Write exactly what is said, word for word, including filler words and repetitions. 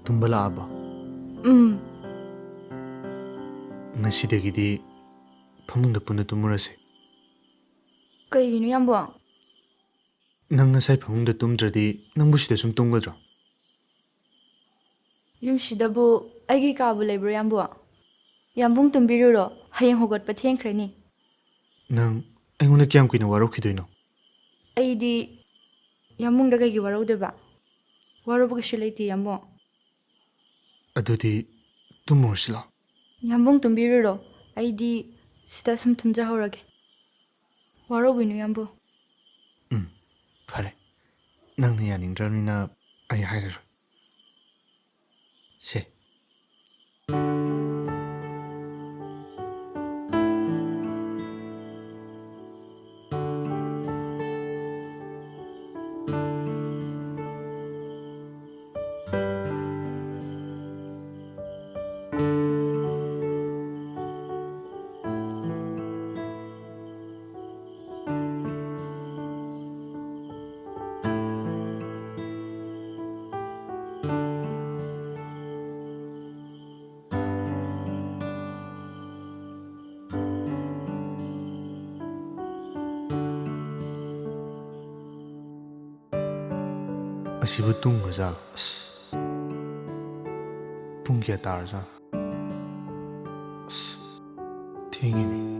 ꯇꯨꯝꯕ ꯂꯥꯛꯑꯕꯣ? ꯎꯝ꯫ ꯉꯁꯤꯗꯒꯤꯗꯤ ꯐꯃꯨꯡꯗ ꯄꯨꯟꯅ ꯇꯨꯝꯃꯨꯔꯁꯦ꯫ ꯀꯩꯒꯤꯅꯣ, ꯌꯥꯝꯕꯨꯡ? ꯅꯪ ꯅꯁꯥꯏ ꯐꯃꯨꯡꯗ ꯇꯨꯝꯗ꯭ꯔꯗꯤ ꯅꯪꯕꯨ ꯁꯤꯗ ꯁꯨꯝ ꯇꯨꯝꯒꯗ꯭ꯔꯣ? ꯌꯨꯝꯁꯤꯗꯕꯨ ꯑꯩꯒꯤ ꯀꯥꯕꯨ ꯂꯩꯕ꯭ꯔꯣ, ꯌꯥꯝꯕꯨꯡ? ꯌꯥꯝꯕꯨꯡ ꯇꯨꯝꯕꯤꯔꯨꯔꯣ, ꯍꯌꯦꯡ ꯍꯧꯒꯠꯄ ꯊꯦꯡꯈ꯭ꯔꯅꯤ꯫ ꯅꯪ ꯑꯩꯉꯣꯟꯗ ꯀꯌꯥꯝ ꯀꯨꯏꯅ ꯋꯥꯔꯧꯈꯤꯗꯣꯏꯅꯣ? ꯑꯩꯗꯤ ꯌꯥꯝꯕꯨꯡꯗ ꯀꯩꯒꯤ ꯋꯥꯔꯧꯗꯣꯏꯕ? ꯋꯥꯔꯧꯕ ꯀꯩꯁꯨ ꯂꯩꯇꯦ, ꯌꯥꯝꯕꯨꯡ꯫ ꯑꯗꯨꯗꯤ ꯇꯨꯝꯃꯨꯔꯁꯤ ꯂꯥꯎ꯫ ꯌꯥꯝꯕꯨꯡ ꯇꯨꯝꯕꯤꯔꯨꯔꯣ, ꯑꯩꯗꯤ ꯁꯤꯗ ꯁꯨꯝ ꯇꯨꯝꯖꯍꯧꯔꯒꯦ꯫ ꯋꯥꯔꯧꯕꯤꯅꯨ, ꯌꯥꯝꯕꯨꯡ꯫ ꯎꯝ, ꯐꯔꯦ꯫ ꯅꯪꯅ ꯌꯥꯅꯤꯡꯗ꯭ꯔꯕꯅꯤꯅ ꯑꯩ ꯍꯥꯏꯔꯔꯣꯏ꯫ ꯁꯦ꯫ ꯑꯁꯤꯕꯨ ꯇꯨꯝꯈ꯭ꯔꯖꯥꯠꯂꯣ? ꯑꯁ, ꯄꯨꯡ ꯀꯌꯥ ꯇꯥꯔꯖꯥꯠꯅꯣ? ꯑꯁ, ꯊꯦꯡꯉꯦꯅꯦ꯫